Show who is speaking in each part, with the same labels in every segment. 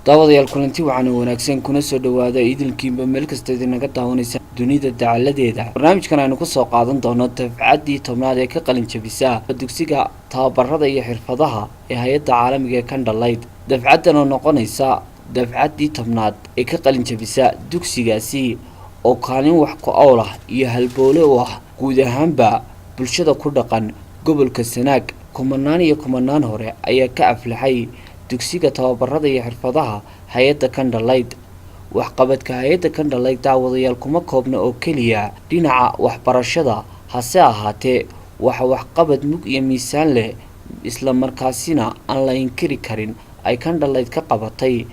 Speaker 1: Daawadayaal, kulanti waxaana wanaagsan, kuna soo dhawaada idilkiinba meel kasta idinaga daawanaysa dunida dacaladeeda. Barnaamijkan aynu kusoo qaadan doono dafcaddii 10aad ee ka qalin jabisa dugsiga tababarada iyo xirfadaha ee hay-adda caalamiga ee Candlelight. Dafcaddan oo noqonaysa dafcaddii 10aad ee ka qalin jabisa dugsigaasi oo kaalin wax ku owl ah iyo halboole u ah guud ahaanba bulshada ku dhaqan gobolka Sanaag. Kumanaan iyo kumanaan hore ayaa ka aflaxay dugsiga tababarada iyo xirfadaha hay-adda Candlelight. Waxqabadka hay-adda Candlelight, daawadayaal, kuma koobna oo keliya dhinaca waxbarashada, hase ahaatee waxa waxqabad mug iyo miisaan leh, isla markaasina aan la inkiri karin, ay Candlelight ka qabatay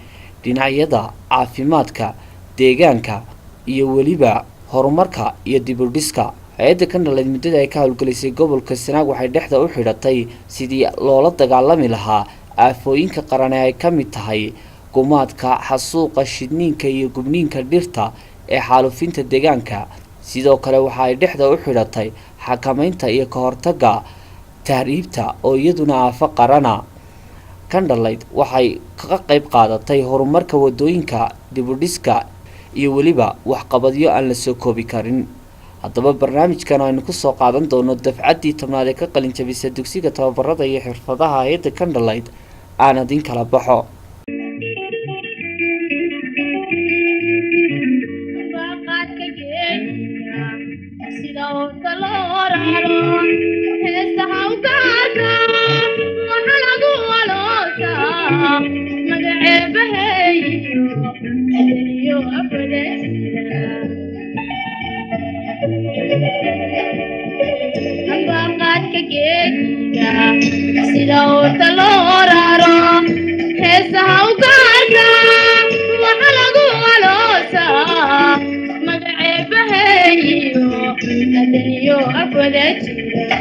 Speaker 1: dhinacyada caafimaadka, deegaanka iyo weliba horumarka iyo dibudhiska. Hay-adda Candlelight muddada ay ka howlgelisay gobolka Sanaag waxay dhexda u xidhatay sidii loola dagaalami lahaa aafooyinka qaran ee ay ka mid tahay gumaadka, xasuuqa, shidniinka iyo gubniinka dhirta ee xaalufinta deegaanka. Sidoo kale waxa ay dhexda u xidhatay xakameynta iyo ka hortagga tahriibta oo iyaduna aafo qarana. Candlelight waxay kaga qayb qaadatay horumarka wadooyinka, dibudhiska iyo weliba waxqabadyo aan la soo koobi karin. Haddaba barnaamijkan aynu kusoo qaadan doono dafcaddii 10aad ee ka qalin jabisa dugsiga tababarada iyo xirfadaha hay-adda Candlelight aan idin kala baxo.
Speaker 2: Qaadka geediga sida oorta loo raro, heesaha u gaarka waxa lagu aloosaa magaceebaheeyo adaniyo afwada jira. Qaadka geediga sida oorta loo raro, heesaha u gaarka waxa lagu aloosaa magaceebaheeyo adaniyo afwada jira.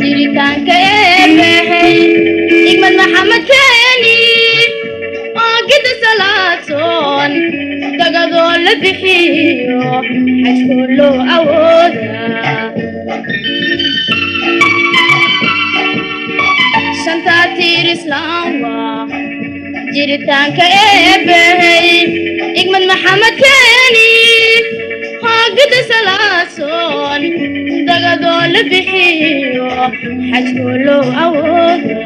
Speaker 2: Jiritaanka eebbahey Igmad Maxamed keeni oo gida salaadsoon dagadoo la bixiyo xajkoo loo awoodaa. Shantaa tiir islaam waa jiritaanka eebbahey Igmad Maxamed keeni hoogida salaasoon dagadoo la bixiyo xajkoo loo awooda.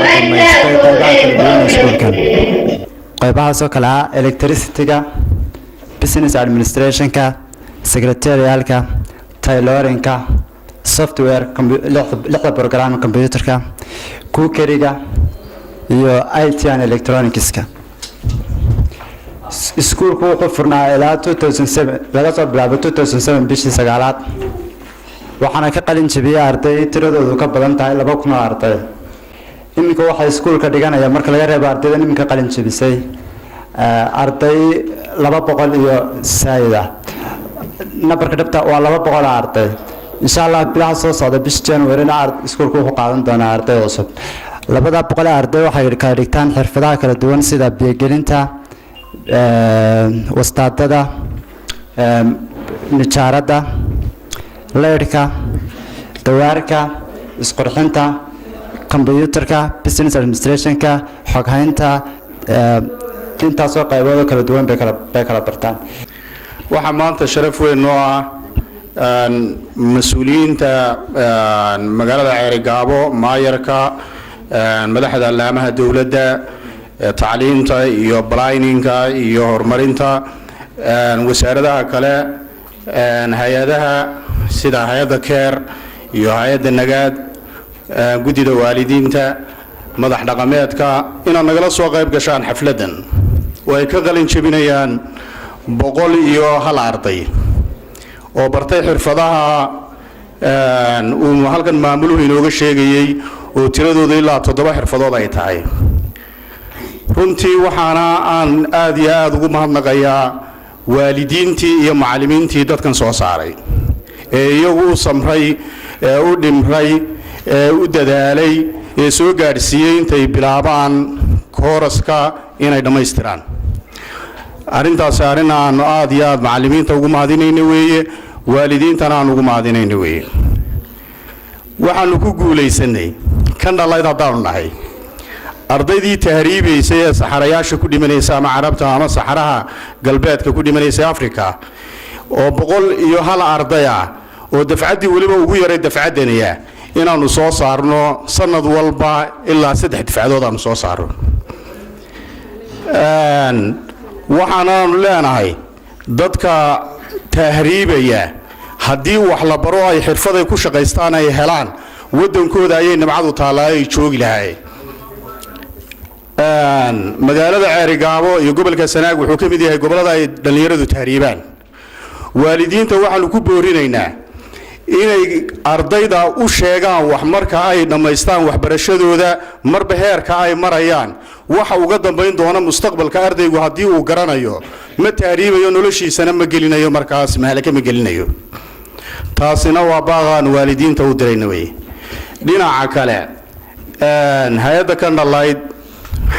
Speaker 3: Dhamaystay qaybaha kala duwan ee iskuulkan, qaybahaasoo kale ah electricity-ga, business administration-ka, secretarial-ka, tailoring-ka, software, lixda program computer-ka, cookery-ga iyo IT and electronics-ka. Iskuulku wuxuu furnaa ilaa 2007, laga soo bilaabo 2007 bishii sagaalaad, waxaana ka qalin jebiyey arday tiradoodu ka badan tahay 2000 oo arday. Iminka waxaa iskuulka dhiganaya, marka laga reebo ardayda iminka qalin jebisay, arday 200 iyo saayid ah. Nambarka dhabta waa 200 oo arday. Insha Allah bilaha soo socda, bisha January-na, iskuulku wuxuu qaadan doonaa arday cusub. 200 ee arday waxay kala dhigtaan xirfadaha kala duwan sida biyogelinta. Wastaadada, nijaaradda, leydhka, dawaarka, isqurxinta, combyuutarka, business administrationka, xoghaynta, intaasoo qayboodoo kala duwan bay kala bartaan.
Speaker 4: Waxaa maanta sharaf weyn noo ah mas-uuliyiinta magaalada Ceerigaabo, maayarka, madaxda laamaha dowladda, tacliinta iyo planninga iyo horumarinta, wasaaradaha kale, hay-adaha sida hay-adda CARE iyo hay-adda Nagaad, guddida waalidiinta, madax dhaqameedka, inaad nagala soo qayb gashaan xafladdan oo ay ka qalin jebinayaan 101 arday oo bartay xirfadaha uu halkan maamuluhu inooga sheegayey, oo tiradooda ilaa toddoba xirfadood ay tahay. Runtii waxaana aan aada iyo aada ugu mahadnaqayaa waalidiintii iyo macallimiintii dadkan soo saaray ee iyagu u samray, ee u dhimray, ee u dadaalay, ee soo gaadhsiiyey intay bilaabaan kooraska inay dhammaystiraan. Arrintaasi arrin aanu aada iyo aada macallimiinta ugu mahadinayna weeye, waalidiintana aan ugu mahadinayna weeye. Waxaanu ku guulaysanay kan dhalayd haddaanu nahay ardaydii tahriibaysay ee saxarayaasha ku dhimanaysa, ama Carabta ama saxaraha galbeedka ku dhimanaysa Africa, oo 101 arday ah, oo dafcaddii weliba ugu yaray dafcaddaniya, inaannu soo saarno sanad walba ilaa saddex dafcadood aanu soo saarno. Waxaanaanu leenahay dadka tahriibaya, haddii wax la baro, ay xirfaday ku shaqaystaan ay helaan, waddankooda ayay nimcadu taallaa, ay joogi lahaayeen. Magaalada Ceerigaabo iyo gobolka Sanaag wuxuu ka mid yahay gobollada ay dhallinyaradu tahriibaan. Waalidiinta waxaanu ku boorinaynaa inay ardayda u sheegaan wax marka ay dhammaystaan waxbarashadooda, marba heerka ay marayaan, waxa uga dambayn doona mustaqbalka. Ardaygu haddii uu garanayo, ma tahriibayo, noloshiisana ma gelinayo markaas mahalaka ma gelinayo. Taasina waa baaqaan waalidiinta u dirayna wey. Dhinaca kale, hay-adda ka dhalayd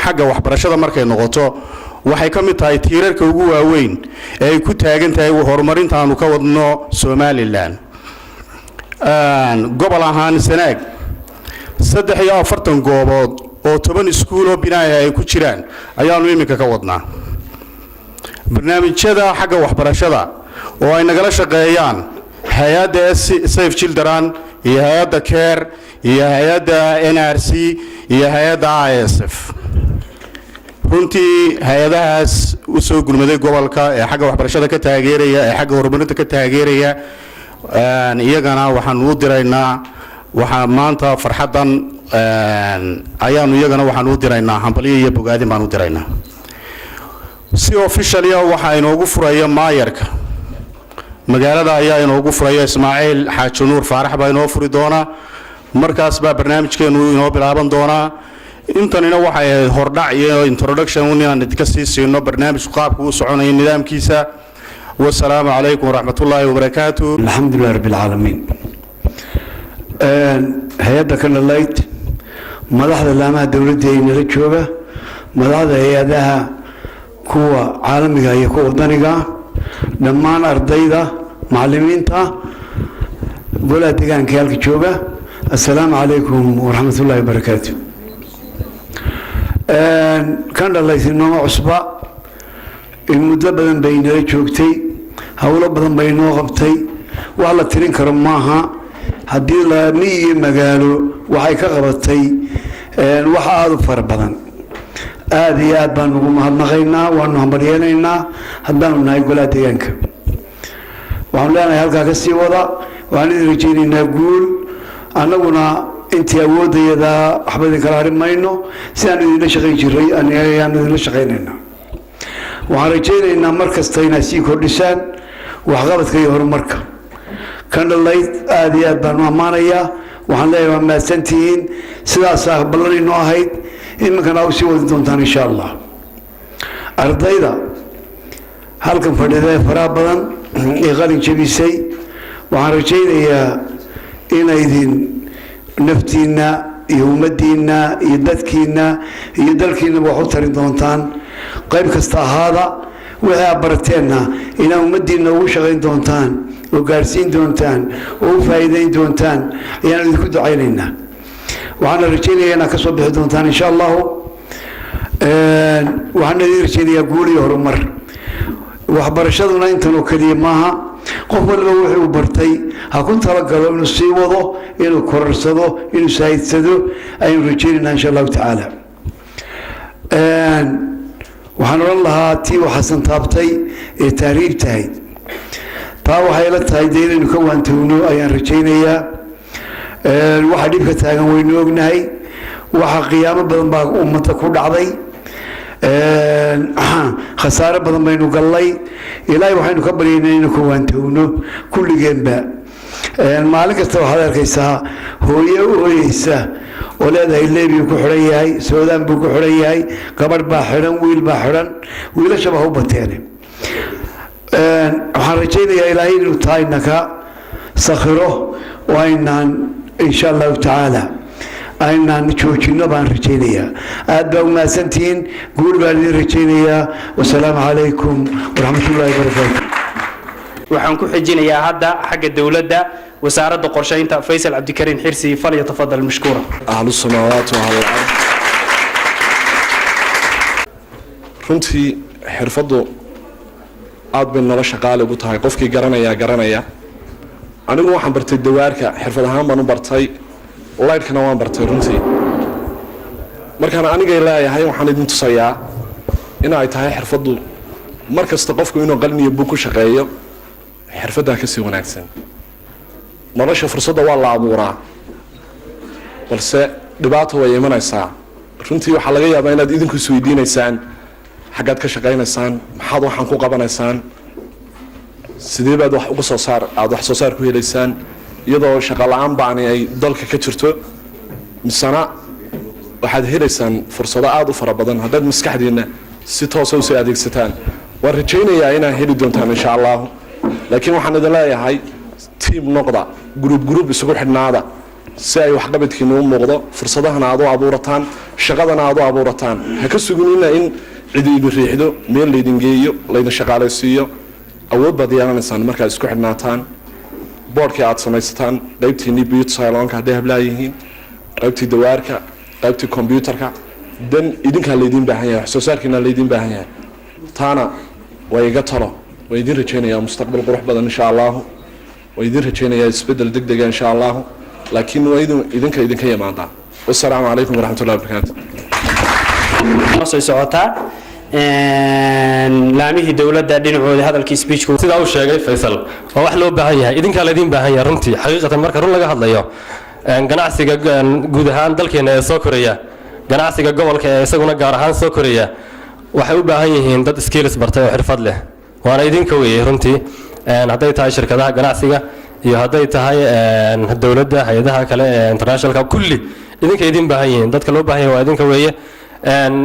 Speaker 4: xagga waxbarashada markay noqoto, waxay ka mid tahay tiirarka ugu waaweyn ee ay ku taagan tahay horumarinta aanu ka wadno Somaliland. Gobol ahaan Sanaag, 43 goobood oo 10 iskuul oo binaaya ay ku jiraan ayaanu iminka ka wadnaa barnaamijyada xagga waxbarashada, oo ay nagala shaqeeyaan hay-adda Save Children iyo hay-adda CARE iyo hay-adda NRC iyo hay-adda ISF. Runtii hay-adahaas u soo gurmaday gobolka ee xagga waxbarashada ka taageeraya, ee xagga horumarinta ka taageeraya, iyagana waxaanu u diraynaa, waxaa maanta farxaddan ayaanu iyagana waxaanu u diraynaa hambalyo iyo bogaadin baan u diraynaa. Si officially ah waxaa inoogu furaya maayarka magaalada ayaa inoogu furaya, Ismaaciil Xaaji Nuur Faarax baa inoo furi doona. Markaas baa barnaamijkeenu inoo bilaaban doonaa. Intanina waxay ahayd hordhac iyo introduction inaan idinka sii siino barnaamijku qaabku u soconayo, nidaamkiisa. Wasalaamu calaykum waraxmatullaahi wabarakaatu.
Speaker 5: الحمد لله رب العالمين. Hay-adda Candlelight, madaxda laamaha dowladda ee nala jooga, madaxda hay-adaha, kuwa caalamiga iyo kuwa wadaniga, dhammaan ardayda, macalimiinta, golaha deegaanka ee halka jooga, assalaamu calaykum waraxmat ullahi wabarakaatu. Candlelight inooma cusba. In muddo badan bay nala joogtay, howlo badan bay noo qabtay, wax la tirin karo maaha. Haddii la miyi iyo magaalo waxay ka qabatay wax aada u fara badan. Aada iyo aad baanu ugu mahadnaqaynaa, waanu hambalyeenaynaa. Haddaanu nahay golaha deegaanka, waxaanu leenahay halkaa ka sii wada. Waxaan idin rajaynaynaa guul. Annaguna intii awooddayada waxba idin kala harin mayno. Sidaanu idinla shaqayn jiray ayaanu idinla shaqaynaynaa. Waxaan rajaynaynaa mar kasta inaad sii kordhisaan waxqabadka iyo horumarka Candlelight. Aada iyo aad baanu ammaanayaa. Waxaan leeyahay waa mahadsantihiin. Sidaasaa ballanayno ahayd, iminkana u sii wadi doontaan insha Allah. Ardayda halkan fadhida ee faraha badan ee qalin jebisay, waxaan rajaynayaa inaydin naftiinna iyo ummaddiinna iyo dadkiinna iyo dalkiinnaba wax u tari doontaan. Qayb kasta ahaada, wixii aad barateenna inaa ummaddiinna ugu shaqayn doontaan oo gaadhsiin doontaan oo u faa'iidayn doontaan ayaan idinku ducaynaynaa. Waxaana rajaynayaa inaad ka soo bixi doontaan, insha Allahu. Waxaana idin rajaynayaa guul iyo horumar. Waxbarashaduna intan oo keliya maaha. Qof waliba wixii uu bartay ha ku talagalo inuu sii wado, inuu kororsado, inuu saahidsado ayaynu rajaynaynaa, insha Allahu tacaala. Waxaan odhan lahaa tii uu Xasan taabtay ee tahriib tahayd, taa waxay la tahay dee inaynu ka waantowno ayaan rajaynayaa. Waxa dhibka taagan waynu ognahay. Waxa qiyaamo badan baa ummadda ku dhacday, khasaare badan baynu gallay. Ilaahay waxaynu ka baryaynaa inaynu ka waantowno kulligeenba. Maalin kasta waxaad arkaysaa hooyo ooyeysa oo leedahay Lebiya ku xidhan yahay, Suudaan buu ku xidhan yahay, gabadh baa xidhan, wiil baa xidhan, wiilashaba ha u bateene. Waxaan rajaynayaa Ilaahay inuu tahay naka sakhiro oo aynaan, insha Allahu tacaala, aynaan joojinno baan rajaynayaa. Aad baa umahadsantihiin, guul baan idin rajaynayaa. Wasalaamu calaykum waraxmat ullahi wabarakaatu.
Speaker 6: Waxaan ku xijinayaa hadda xagga dowladda, Wasaaradda Qorshaynta, Faysal Cabdikariin Xirsi. فليتفضل مشكورا.
Speaker 7: أهل السماوات وأهل الأرض. Runtii xirfaddu aad bay nolosha qaali ugu tahay. Qofkii garanayaa garanaya. Anigu waxaan bartay dawaarka, xirfad ahaan baan u bartay, laydhkana waan bartay. Runtii markaan anigay leeyahay, waxaan idin tusayaa in ay tahay xirfaddu mar kasta qofku inuu qalin iyo bug ku shaqeeyo xirfaddaa kasii wanaagsan. Nolosha fursadda waa la abuuraa, balse dhibaato way imanaysaa. Runtii waxaa laga yaabaa inaad idinku isweydiinaysaan: xaggaad ka shaqaynaysaan? Maxaad waxaan ku qabanaysaan? Sidee baad wax uga soo saar, aada wax soo saar ku helaysaan, iyadoo shaqo la-aan baani ay dalka ka jirto? Misena waxaad helaysaan fursado aada u fara badan haddaad maskaxdiinna si toosa usoo adeegsataan. Waan rajaynayaa inaad heli doontaan, insha Allahu. Laakiin waxaan idin leeyahay, team noqda, group group isugu xidhnaada, si ay waxqabadkiina u muuqdo, fursadahana aad u abuurataan, shaqadana aad u abuurataan. Ha ka suginina in cidi idin riixdo, meel laydin geeyo, laydin shaqaalaysiiyo. Awood baad yeelanaysaan markaad isku xidhnaataan, boardkii aad samaysataan, qaybtiinii beauty salonka hadday hablaa yihiin, qaybtii dawaarka, qaybtii computerka. Dan idinkaa laydin baahan yahay, wax soo saarkiina laydin baahan yahay. Taana waa iga talo. Waa idin rajaynayaa mustaqbal qurux badan, insha Allahu. Waa idin rajaynayaa isbedel deg dega, insha Allahu. Laakiin waa idin idinka idinka yimaadaa. Wasalaamu calaykum waraxmat ullahi wabarakaatu.
Speaker 6: Soo socotaa laamihii dowladda dhinacooda hadalkii speechku.
Speaker 8: Sidaa uu sheegay Faysal, waa wax loo baahan yahay. Idinkaa laydin baahan yahay. Runtii, xaqiiqatan, marka run laga hadlayo, ganacsiga guud ahaan dalkeena ee soo koraya, ganacsiga gobolka ee isaguna gaar ahaan soo koraya, waxay u baahan yihiin dad skills bartay oo xirfad leh, waana idinka weeyey. Runtii, hadday tahay shirkadaha ganacsiga iyo hadday tahay dowladda, hay-adaha kale ee internationalka, kulli idinka idin baahan yihiin. Dadka loo baahan yahay waa idinka weeye.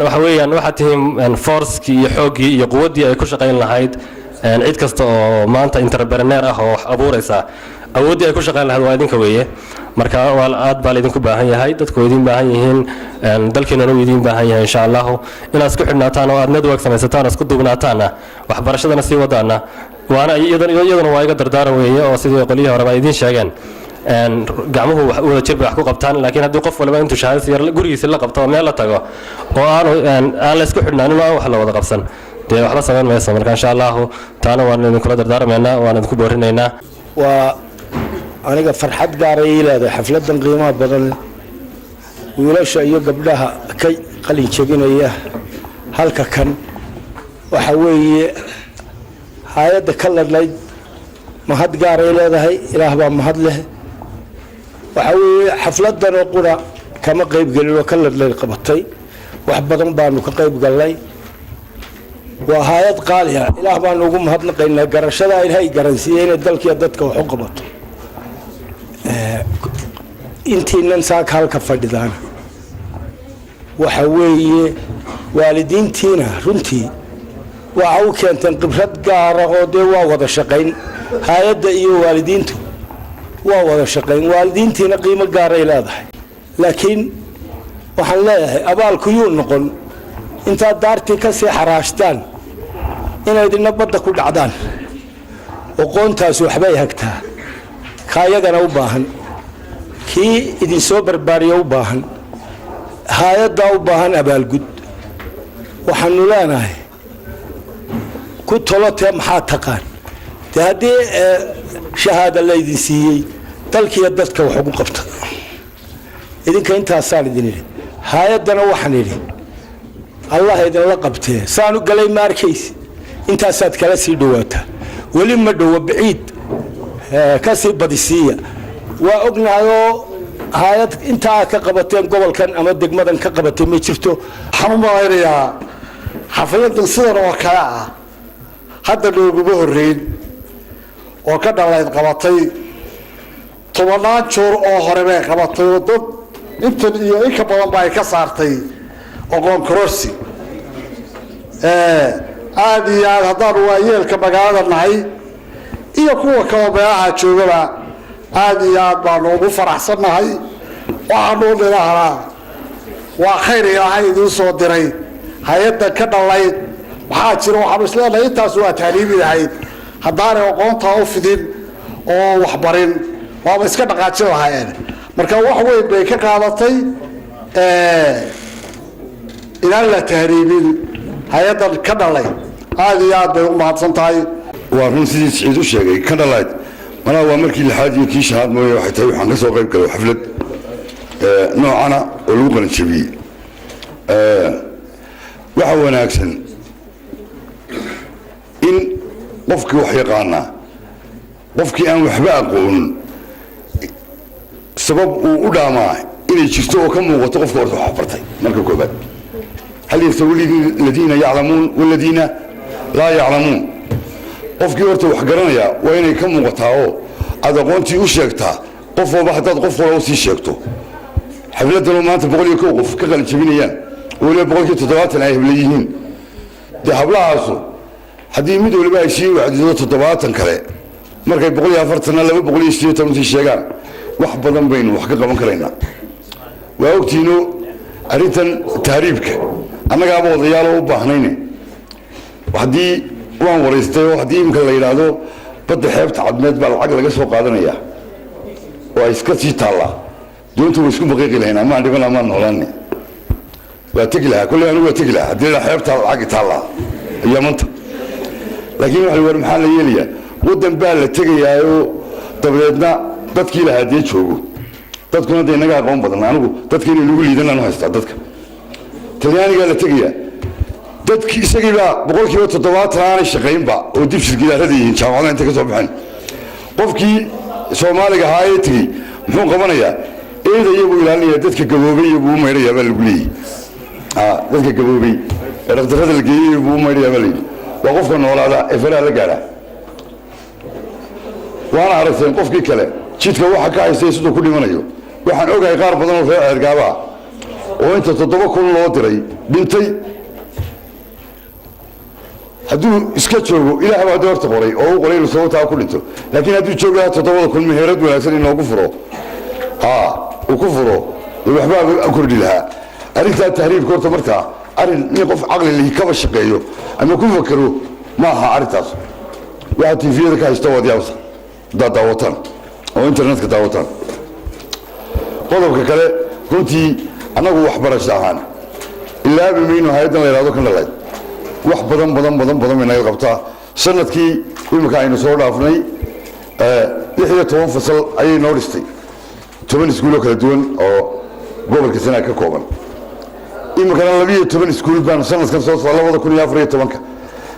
Speaker 8: Waxa weeyaan, waxaad tihiin forcekii iyo xooggii iyo quwaddii ay ku shaqayn lahayd cid kasta oo maanta entrepreneur ah oo wax abuuraysa. Awooddii ay ku shaqayn lahayd waa idinka weeye. Marka waa aad baa laydinku baahan yahay, dadku way idin baahan yihiin, dalkeenana wuu idin baahan yahay, insha Allahu. Inaad isku xidhnaataan oo aad network samaysataan oo isku duubnaataanna, waxbarashadana sii wadaana, waana iyaduna waa iga dardaaran weeye. Oo sidii qolyihii horeba ay idiin sheegeen, gacmuhu wada jir bay wax ku qabtaan. Laakiin haddii qof waliba intuu shahaadada yar gurigiisa la qabto oo meel la tago oo aanu aan la isku xidhnaanin oo aan wax la wada qabsan, dee waxba samayn mayso. Marka, insha Allahu, taana waan idinkula dardaarmaynaa, waan idinku boorinaynaa.
Speaker 9: Waa aniga farxad gaaray ii leedahay xafladan qiimaha badan, wiilasha iyo gabdhaha ka qalin jebinaya halka kan. Waxa weeye, hay-adda ka ladlayd mahad gaaray leedahay. Ilaah baa mahad leh. Waxa weeye, xafladan oo qura kama qayb gelin oo ka ladlayd qabatay, wax badan baanu ka qayb galnay. Waa hay-ad qaali ah. Ilaah baanu ugu mahadnaqaynaa garashadaa Ilaahay garansiiyey inay dalkiiyo dadka wax u qabato. Intiinan saaka halka fadhidaana waxa weeye waalidiintiina runtii waxa u keenteen khibrad gaara oo dee waa wada shaqayn. Hay-adda iyo waalidiintu waa wada shaqayn. Waalidiintiina qiimo gaaray leedahay. Laakiin waxaan leeyahay, abaalku yuu noqon. Intaad daartii ka sii xaraashtaan inaydina badda ku dhacdaan. Aqoontaas waxbay hagtaa. Kaayagana u baahan, kii idinsoo barbaariya u baahan, hay-addaa u baahan abaalgud. Waxaanu leenahay, ku tolotee maxaa taqaan? Dee haddii shahaada laydin siiyey, dalkiiyo dadka wax ugu qabta. Idinka intaasaan idin idhi. Hay-addana waxaan idhi, Allah idinla qabtee. Saanu galay ma arkaysi? Intaasaad kala sii dhawaataa. Weli ma dhowo, baciid ka sii badisiiya. Waa ognahayoo hay-ad intaa ka qabateen gobolkan ama degmadan ka qabatay ma jirto.
Speaker 10: Waxaan u malaynayaa xafladan sidan oo kale ah hadda nooguma horreyn oo ka dhalayd qabatay. Tobannaan joor oo hore bay qabatay oo dad intan iyo inka badan ba ay ka saartay aqoon kororsi. Aada iyo aad haddaanu waayeelka magaalada nahay iyo kuwa kaloo meelaha joogaba, aada iyo aad baanu ugu faraxsannahay. Waxaanu nidhahnaa, waa khayr Ilaahay idiin soo diray hay-addan ka dhalayd. Maxaa jira, waxaanu isleenahay intaas waa tahriibi lahayd haddaanay aqoontaa u fidin oo waxbarin, waaba iska dhaqaajin lahaayeen. Marka wax weyn bay ka qaadatay inaan la tahriibin hay-addan ka dhalay. Aada iyo aad bay u mahadsan tahay.
Speaker 11: Waa run sidii Siciid u sheegay. Ka dhalayd malaa waa markii lixaad iyo kii shanaad mooye waxay tahay waxaan ka soo qayb galay xaflad noocana oo lagu qalin jabiyey. Waxa wanaagsan in qofkii wax yaqaanaa qofkii aan waxba aqoon sabab uu u dhaamaa inay jirto oo ka muuqato qofka horta wax bartay. Marka koobaad, هل يستوي الذين يعلمون والذين لا يعلمون؟ Qofkii horta wax garanaya waa inay ka muuqataa oo aad aqoontii u sheegtaa qof walba. Haddaad qof walba usii sheegto, xafladanoo maanta 101 qof ka qalin jabinayaan oo weliba 70% ay habla yihiin, dee hablahaasu haddii mid waliba ay sii wacdido 70 kale, markay 140-na 280 sii sheegaan, wax badan baynu wax ka qaban karaynaa. Waa ogtiino arrintan tahriibka annagaaba odayaaloo u baahnayne. Haddii waan waraystay oo haddii iminka la yidhaahdo badda xeebta Cadmeed baa lacag laga soo qaadanaya oo ay iska sii taallaa, doonta way isku maqiiqi lahayn, amaan dhiban amaan noolaani, waa tegi lahaa. Kolley anigu waa tegi lahaa haddii la xeebta lacag taallaa Yamanta. Laakiin waxa war maxaa la yeelayaa? Waddan baa la tegayaayoo dabadeedna dadkii lahaa dee joogo. Dadkuna dee inaga aqoon badan. Anigu dadka inay nagu liidan aanu haystaa. Dadka Talyaanigaa la tegayaa, dadki isagiibaa 70% aanay shaqaynba oo dib shirgidaarada yihiin, jaamacadaha intay ka soo baxeen. Qofkii Soomaaliga ahaa ee tegey muxuu qabanayaa? Eedaya buu ilaalinaya, dadka gaboobay buu u maydhayaa baa lagu leeyahy. Dadka gaboobay ee dhaqtarada la geeyey buu u maydhayaa baa layidhi. Waa qofka noolaada ee faraha la gaadha. Waana aragteen qofkii kale jidka waxa ka haystay siduu ku dhimanayo. Waxaan ogahay qaar badan oo reer Ceergaaba ah oo inta 7,000 loo diray dhintay. Hadduu iska joogo, Ilaah baa doorta qoray oo u qoray inuu sababtaa ku dhinto, laakiin hadduu joogi lahaa, 7,000 meherad wanaagsan inoogu furo, ha uu ku furo, dee waxbaa kordhi lahaa. Arrintaa tahriibka horta markaa arrin nin qof caqli lihi kaba shaqeeyo ama ku fakero ma aha arrintaas. Waxaa TV-yada ka haysta waad yaabsa haddaad daawataan oo internetka daawataan. Qodobka kale, runtii annagu waxbarasho ahaan ilaabi mayno hay-addan la yidhahdo ka dhalayd. Wax badan badan badan badan bay naga qabtaa. Sanadkii imika aynu soo dhaafnay 16 fasal ayay noo dhistay, 10 iskuuloo kala duwan oo gobolka Sanaag ka kooban. Iminkana 12 iskuul baanu sanadkan soo socda 2014-ka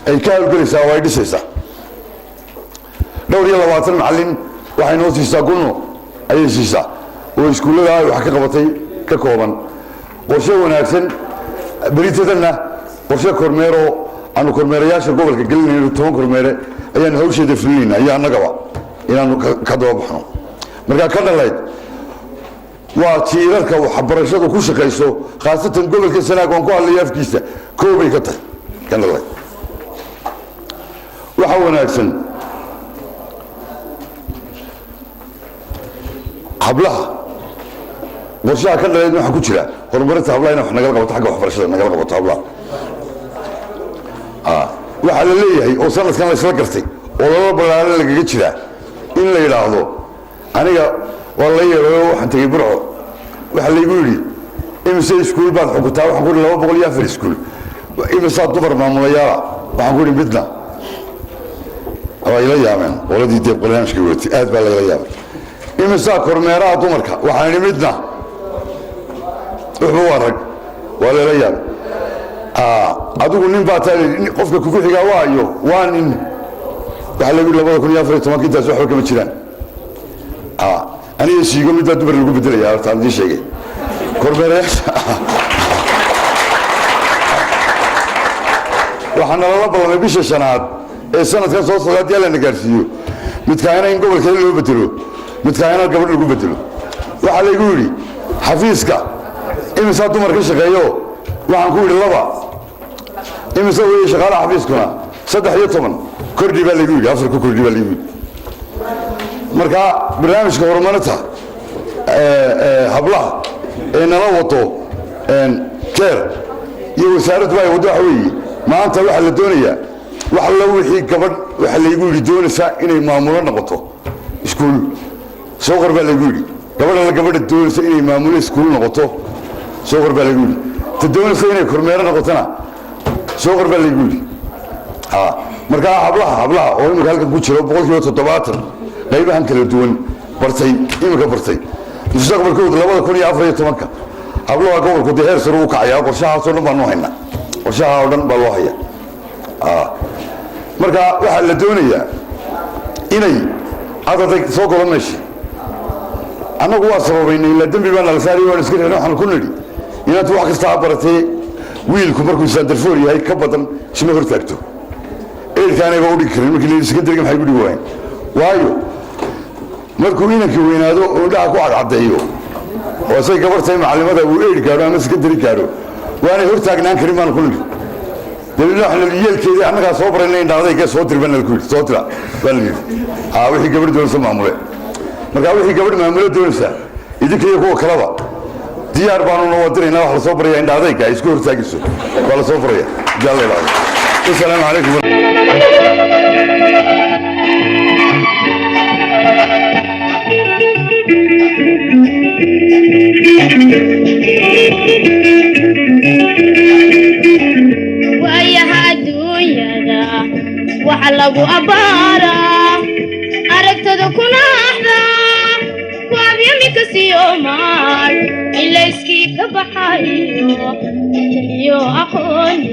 Speaker 11: ay ka hawlgelaysaa oo ay dhisaysaa. Dhowr iyo labaatan macallin waxay noo siisaa, gunno ayay siisaa oo iskuullada ay wax ka qabatay ka kooban. Qorshe wanaagsan beritadanna, qorshe kormeeroo aanu kormeerayaasha gobolka gelinayno, 10 kormeere ayaanu hawsheeda fulinayna iyo annagaba inaanu ka daba baxno. Marka ka dhalayd waa tiirarka waxbarashadu ku shaqayso, khaasatan gobolka Sanaag waan ku hadlaya afkiisa, koobay ka tahay ka dhalayd. Waxa wanaagsan hablaha, qorshaha ka dhalayd waxaa ku jira horumarinta hablaha, inay wax nagala qabato xagga waxbarashada, nagala qabato hablaha. Waxaa la leeyahay oo sanadkan la isla gartay oo laba ballaaran lagaga jiraa in la yidhaahdo. Aniga waa la yeerayo, waxaan tegey Burco. Waxaa laygu yidhi, "Imise iskuul baad xukuntaa?" Waxaan ku yidhi, "204 iskuul." "Imisaa dumar maamulayaala?" Waxaan ku yidhi, "Midna." Waa ila yaabeen qoladii dee barnaamijka watay, aad baa layla yaabay. "Imisaa kormeeraha dumarka?" Waxaan idhi, "Midna, wuxba waa rag." Waa layla yaabay. "Adigu nin baa taa, qofka kugu xigaa waayo waa nin." Waxaa lagu yidhi 2014-ka intaas waxba kama jiraan. Aniga siigo midbaa dumar lagu bedelaya. Horta aan idiin sheegay kormeerayaasha waxaa nalala ballamay bisha shanaad ee sanadkan soo socda, haddii Alla na gaarsiiyo, midkaahina in gobolka loo bedelo, midkaahina gabadh lagu bedelo. Waxaa laygu yidhi, "Xafiiska imisaa dumar ka shaqeeyo?" Waxaan ku yidhi, "Laba." "Imise weeye shaqaalaha xafiiskuna?" "13." "Kordhi," baa laygu yidhi. "Afar ku kordhi," baa laygu yidhi. Marka barnaamijka horumarinta hablaha ee nala wato CARE iyo wasaaraddu ay waddo waxa weeye, maanta waxaa la doonayaa wax alla wixii gabadh, waxaa laygu yidhi, doonaysaa inay maamulo noqoto iskuul soo qor baa laygu yidhi. Gabadh alla gabadha doonaysa inay maamulo iskuul noqoto soo qor baa laygu yidhi. Ta doonaysa inay kormeero noqotona soo qor baa laygu yidhi. Markaa hablaha oo imika halkan ku jiro 70% qaybahan kala duwan bartay, imika bartay, mustaqbalkooda 2014-ka hablaha gobolku dee heer sare u kacayaa. Qorshahaasoo dhan baanu haynaa, qorshaha oo dhan baa loo hayaa. Marka waxaa la doonayaa inay adadag soo golo meesha. Annagu waa sababaynay, ilaa dembi baa nala saariy, waan iska rixin. Waxaan ku nidhi, inaad wax kasta ha baratee, wiilku markuu standard four yahay ka badan isma hor taagto. Eelkaanayba udhigi karin. Markii la yidhi secondary-ga maxay ku dhigi waayeen? Waayo, markuu inankii weynaado oo indhaha ku cadcadeeyo oo isay gabartay macallimada uu eight gaadho ama secondary gaadho, waanay hor taagnaan karin baanu ku nidhi. Dabeedna waxaa la yeelkeedii annagaa soo barayna, indhaadayga soo dir baa nala ku yidhi. Soo dira baa la yidhi haa, wixii gabadh doonaysa maamule. Markaa wixii gabadh maamule doonaysa, idinka iyo kuwa kaleba diyaar baanu noo diraynaa. Wax la soo baraya indhaadayga ay isku hortaagayso waa la soo baraya hadii Alla idhaahdo. Wasalaamu calaykum.
Speaker 2: Waayaha adduunyada waxa lagu abbaaraa aragtada kuna axdaa ku abyamika siyomaal ilayskii ka baxayo iyo aqooni.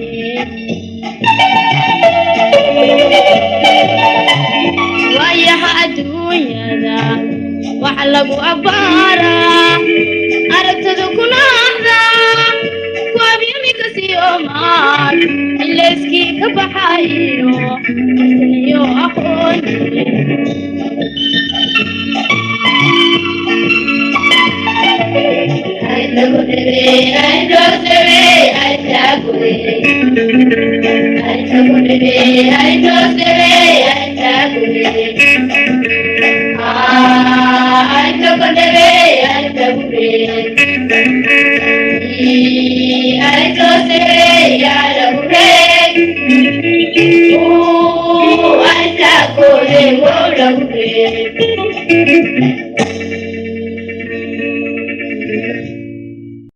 Speaker 2: Waayaha adduunyada waxa lagu abbaaraa aragtada kuna axdaa ku abyamika siyomaal ilayskii ka baxayo iyo aqooni.